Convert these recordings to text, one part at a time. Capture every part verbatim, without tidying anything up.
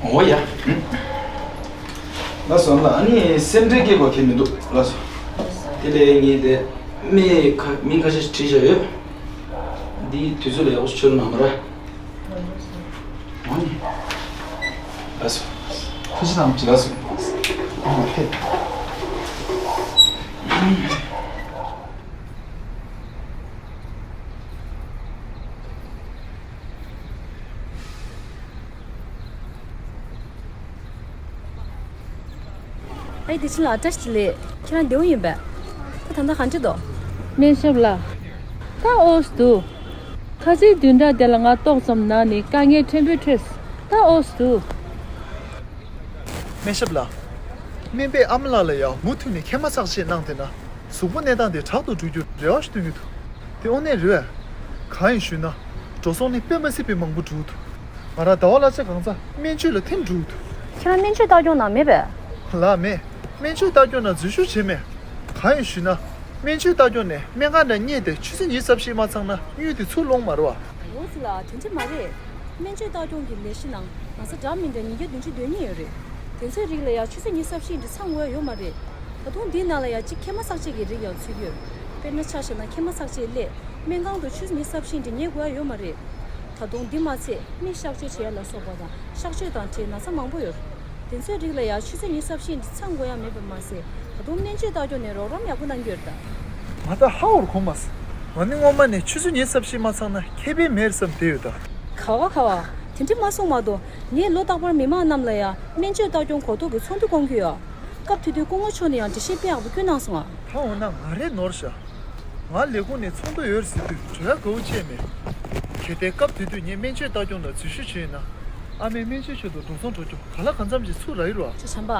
འོ་ཡ། ལགས་སོ། ལགས་ཨ་ནི་སེམས་ཁྲལ་སྐྱེ་དགོས་ཁེལ་མི་འདུག་ལགས་སོ། དེ་ལས་ངས་དེ་མི་ཁ་མི་ཁ་ཤས་ཤིག་བྲིས་བཞག་ཡོད། འདིའི་དུས་ཚོད་ལ་ཡག་པོ་ཞིག་ཆོད་རོགས་གནང་མ་ར། འོ་ནི། ལགས་སོ། ཐུགས་རྗེ་གནང་། ལགས་སོ། ཨ་མ་ཕེབས། ཨའི་དེ་ཕྱིན་ལ་བཀྲ་ཤིས་བདེ་ལེགས། ཁྱེད་རང་བདེ་པོ་ཡིན་པས། ད་ད་ལྟ་གང་བྱེད་དོ། སྨན་ཞབས་ལགས། ད་ཨོས་འདུག་ཁ་ཚིག་བདུན་ཕྲག་དེ་ལ་ང་ཏོག་ཙམ་ན་ནི་དཀའ་ངལ་ཕྲན་བུ་འཕྲད། ད་ཨོས་འདུག་སྨན་ཞབས་ལགས། སྨན་པས་ཨ་མ་ལགས་ལ་ཡང་མུ་མཐུད་ནས་མཁལ་མ་ཚགས་ཅན་གནང་བསྡད་ན། གཟུགས་པོ་གནས་སྟངས་དེ་དྲག་ཏུ་འགྲོ་རྒྱུར་རེ་བ་ཞིག་བཏོན་གྱི་འདུག་དེ་དངོས་གནས་རེད་པས། གང་ཡིན་ཞུས་ན། འགྲོ་སོང་ནི་དཔེ་མ་སྲིད་པའི་མང་པོ་འགྲོ་གི་འདུག་ང་རང་ཟླ་བ་གླ་ཆ་གང་ཚ་སྨན་བཅོས་ལ་ཐིམ་འགྲོ་གི་འདུག་ཁྱེད་རང་སྨན་བཅོས་ལྟ་སྐྱོང་གནང་མེད་པས། ལགས་མེད། སྨན་བཅོས་ལྟ་སྐྱོང་ནང་འཛུལ་ཞུགས་བྱས་མེད། གང་ཡིན་ཞུས་ན། སྨན་བཅོས་ལྟ་སྐྱོང་ནས་སྨན་ཁང་ནང་རྙེད་དེ་ཆུ་ཚོད་ཉི་ཤུ་རྩ་བཞི་མ་ཚང་ན་དངུལ་དེ་ཚུར་སློང་མ་རེད་པ། འོ་ཙི་ལགས། དེ་འདྲ་མ་རེད། སྨན་བཅོས་ལྟ་སྐྱོང་གི་ལས་གཞི་ནང་ན་ཚ་འདྲ་མི་འདྲ་ཉིས་བརྒྱ་བདུན་ཅུ་དོན་གཉིས་ཡོད་རེད། དེ་ཚོའི་རིགས་ལ་ཡང་ཆུ་ཚོད་ཉི་ཤུ་རྩ་བཞི་འདྲ་ཚང་དགོས་ཡ་ཡོད་མ་རེད། ད་དུང་འདིའི་ནང་ལ་ཡང་གཅིག་མཁལ་མ་ཚགས་ཅན་གྱི་རིགས་ཡང་ཚུད་ཀྱི་ཡོད། དཔེར་ན་ཆ་བཞག་ན་མཁལ་མ་ཚགས་ཅན་སླེབས་སྨན་ཁང་དུ་ཆུ་ཚོད་ཉི་ཤུ་རྩ་བཞི་འདྲ་ཉལ་དགོས་ཡ་ཡོད་མ་རེད། ད་དུང་འདི་མ་ཚད་མི་གཤག་བཅོས་བྱེད་ཡ་ལ་སོགས་པ་དང་གཤག་བཅོས་དང་འབྲེལ་ན་ཚ་མང་པོ་ཡོད། དེ་ཚོའི་རིགས་ལ་ཡང་ཆུ་ཚོད་ཉི་ཤུ་རྩ་བཞི་འདྲ་ཚང་དགོས་ཡ་མེད་པ་མ་ཟད། ད་དུང་སྨན་བཅོས་ལྟ་སྐྱོང་ནས་རོགས་རམ་ཡག་པོ་གནང་གི་ཡོད་རེད་ད། ང་ད་ཧ་གོ་གོ་མ་སོང་། ང་ནི་སྔོན་མ་ནས་ཆུ་ཚོད་ཉི་ཤུ་རྩ་བཞི་མ་ཚང་ན་ཁེ་ཕན་མེད་བསམ་བསྡད་ཡོད་ད། ག་བ་ག་བ། དེ་འདྲ་མ་གསུང་མ་གཏོགས། ངས་ལོ་རྟག་པར་མི་མང་རྣམས་ལ་ཡང་སྨན་བཅོས་ལྟ་སྐྱོང་གོ་རྟོགས་ཀྱི་ཚོགས་འདུ་བསྐོང་གི་ཡོད། སྐབས་དེ་དུས་སྐུ་ངོ་མཆོག་ནས་ཡང་འགྲེལ་བཤད་དཔེ་ཡག་པོ་བསྐྱོན་གནང་སོང་ང་། ད་འོ་ན་ང་རེད་ནོར་ཤག་ང་ལས་ཁུངས་ནས་ཚོགས་འདུ་ཡོད་ཟེར་དུས་འགྲོ་ཡ་དགའ་བོ་བྱས་མེད། གལ་ཏེ་སྐབས་དེ་དུས་ངས་སྨན་བཅོས་ལྟ་སྐྱོང་ལ་འཛུལ་ཞུགས་བྱས་ན། ཨ་མས་སྨན་བཅོས་ཆེད་དུ་འགྲོ་སོང་འགྲོ་རྒྱུ་ག་ལ་གང་འཚམ་ཞིག་ཚུར་རག་གི་རེད་པ། ཅོ་བྱམས་པ།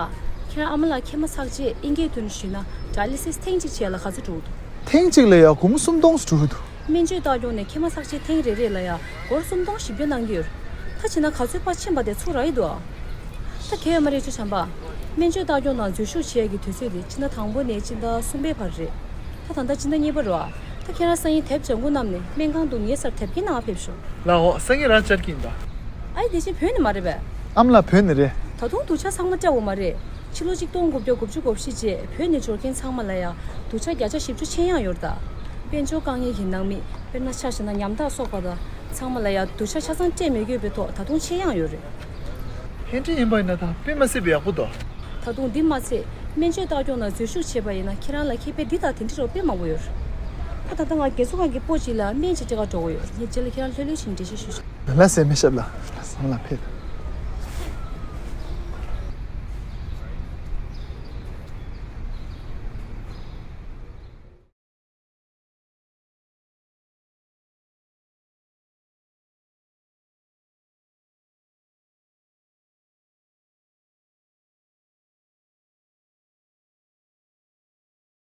ཁྱེད་རང་ཨ་མ་ལགས་མཁལ་མ་ཚགས་ཅན་དབྱིན་སྐད་དོན་ཞུས་ན་ཌ་ཡ་ལི་སིས་ཐེངས་གཅིག་བྱས་ལ་ག་ཚོད་འགྲོ་གི་འདུག་ཐེངས་གཅིག་ལ་ཡང་སྒོར་མོ་སུམ་སྟོང་ཙམ་འགྲོ་གི་འདུག་སྨན་བཅོས་ལྟ་སྐྱོང་ནས་མཁལ་མ་ཚགས་ཅན་ཐེངས་རེ་རེ་ལ་ཡང་སྒོར་སུམ་སྟོང་ཞིབ་དཔྱད་གནང་གི་ཡོད། ད་བྱས་ན་ག་ཚོད་ཕར་ཕྱིན་པ་དེ་ཚུར་རག་གི་འདུག་ད་གལ་ཡོད་མ་རེད་ཅོ་བྱམས་པ། སྨན་བཅོས་ལྟ་སྐྱོང་ནང་འཛུལ་ཞུགས་བྱེད་ཡས་ཀྱི་དུས་ཚོད་དེ་ཕྱི་ཟླ་དང་པོ་ནས་ཕྱི་ཟླ་གསུམ་པའི་བར་རེད། ད་ད་ལྟ་ཕྱི་ཟླ་གཉིས་པ་རེད་པ། ད་ཁྱེད་རང་སང་ཉིན་དེབ་ལྗང་གུ་བསྣམས་ནས་སྨན་ཁང་དུ་ངའི་སར་དེབ་སྐྱེལ་གནང་ཕེབས་ཤོག་ལགས་འོ། སང་ཉིན་རང་བཅར་གྱི་ཡིན་ད། ཨའི་དེ་བཞིན་བོད་ནས་མ་རེད་པས། ཨ་མ་ལགས་བོད་ནས་རེད། ད་དུང་སྡུག་ཅག་ཚང་མ་སྤྲད་དགོས་མ་རེད། ཕྱི་ལོ་ཆིག་སྟོང་དགུ་བརྒྱ་དགུ་བཅུ་གོ་བཞི་རྗེས་བོད་ནས་འབྱོར་མཁན་ཚང་མ་ལ་ཡང་སྡུག་ཅག་བརྒྱ་ཆ་བཞི་བཅུ་ཆད་ཡག་ཡོད་རེད་ད། དཔལ་འབྱོར་དཀའ་ངལ་གྱི་ནང་མི། དཔེར་ན་ཆ་བཞག་ན་ཉམ་ཐག་སོགས་པ་དང་ཚང་མ་ལ་ཡང་སྡུག་ཅག་ཆ་ཚང་སྤྲད་མི་དགོས་པའི་ཐོག་ད་དུང་ཆད་ཡག་ཡོད་རེད། ཕན་འབྲས་ཡིན་པ་ཡིན་ན་ད་དཔེ་མ་སྲིད་པའི་ཡག་པོ་འདུག་ད་དུང་འདི་མ་ཚད་སྨན་བཅོས་ལྟ་སྐྱོང་ལ་འཛུལ་ཞུགས་བྱས་པ་ཡིན་ན་ཁྱེད་རང་ལ་ཁེ་ཕན་འདི་དང་དེ་འདྲ་རོགས་དཔེ་མང་པོ་ཡོད་རེད། ད་ད་ལྟ་ང་རྒས་གསོ་ཁང་གི་སྤོ་ཅིག་ལ་སྨན་ཅིག་སྤྲད་ག་འགྲོ་གི་ཡོད། ངས་རྗེས་ལ་ཁྱེད་རང་ལྷོད་ལྷོད་བྱས་ནས་འགྲེལ་བཤད་ཞུ་ཞུ། ལགས་སེ་སྨན་ཞབས་ལགས། ལགས་སེ་ཨ་མ་ལགས་ཕེབས།